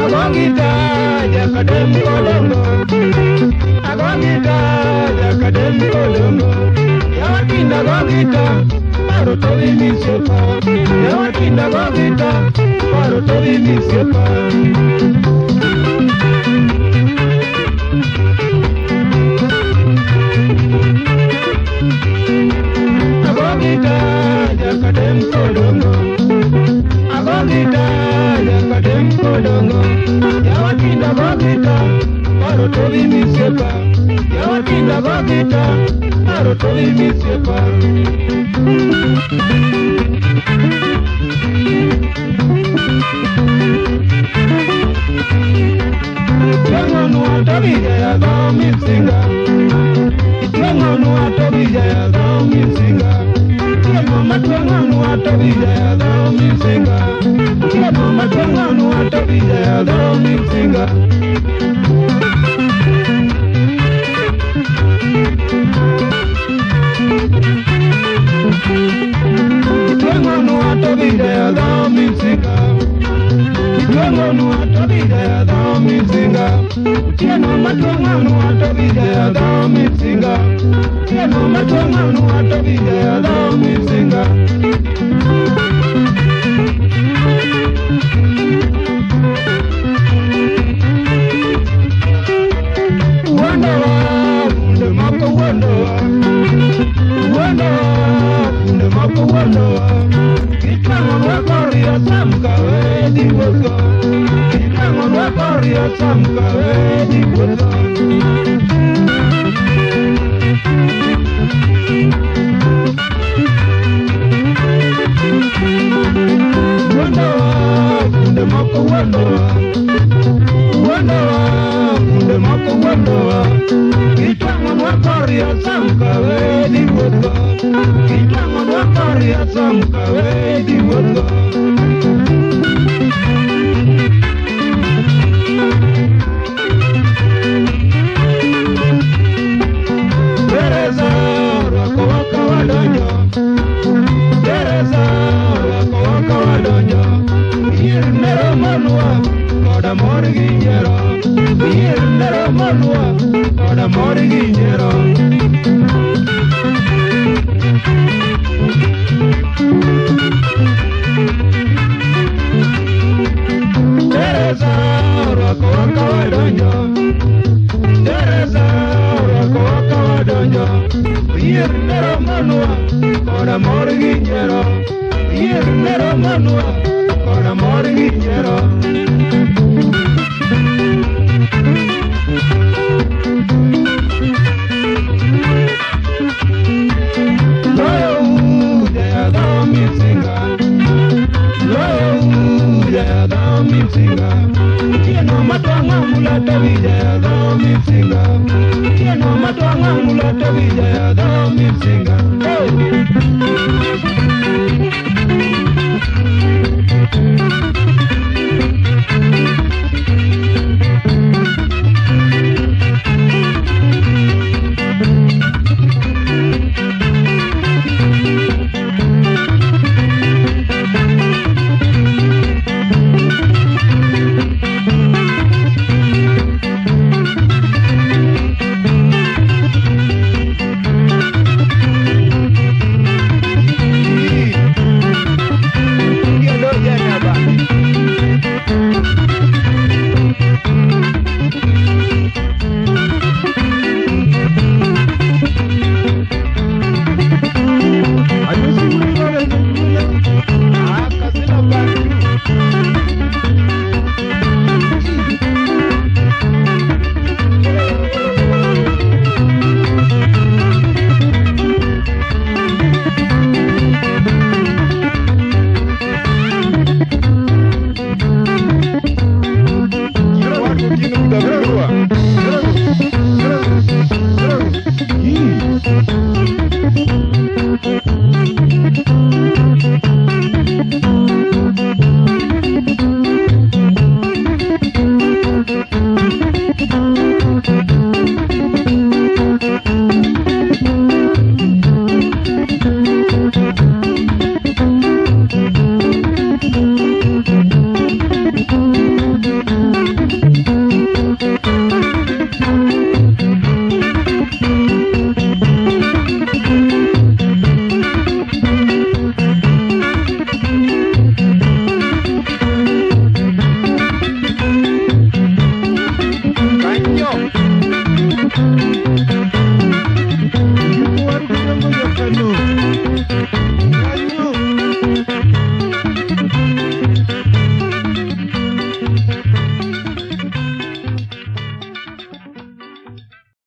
Agongita jakadem kolongo, agongita jakadem kolongo. Yawatinda gongita paro tobi misiepa, yawatinda gongita paro tobi misiepa. Agongita jakadem kolongo, agongita jakadem kolongo. Yawatinda gongita paro tobi misiepa, yawatinda gongita paro tobi misiepa. Itweng'onu atobija ya dho misinga, itweng'onu atobija ya dho misinga. Tieno matweng'onu atobija ya dho misinga, tieno matweng'onu atobija ya dho misinga. Itweng'onu atobija ya dho misinga, itweng'onu atobija ya dho misinga. Tieno matweng'onu atobija ya dho misinga, tieno matweng'onu atobija ya dho misinga. Wuondowa bunde moko wuondowa, wuondowa bunde moko wuondowa. Gitwang'onwa kori osam kawe dhi wuotho, gitwang'onwa kori osam kawe dhi wuotho. Wuondowa bunde moko wuondowa, wuondowa bunde moko wuondowa. Gitwang'onwa kori osam kawe dhi wuotho, gitwang'onwa kori osam kawe dhi wuotho. Gereza orwakowa ka wadonjo, gereza orwakowa ka wadonjo. Yier ne romonwa koda mor gi nyiero, yier ne romonwa koda mor gi nyiero. Gereza orwakowa ka wadonjo, gereza orwakowa ka wadonjo. Yier ne romonwa koda mor gi nyiero, yier ne romonwa koda mor gi nyiero. Loyo uja ya dho misinga, loyo uja ya dho misinga. Otieno matwang'o mula tobija ya dho misinga, otieno matwang'o mula tobija ya dho misinga. Hey!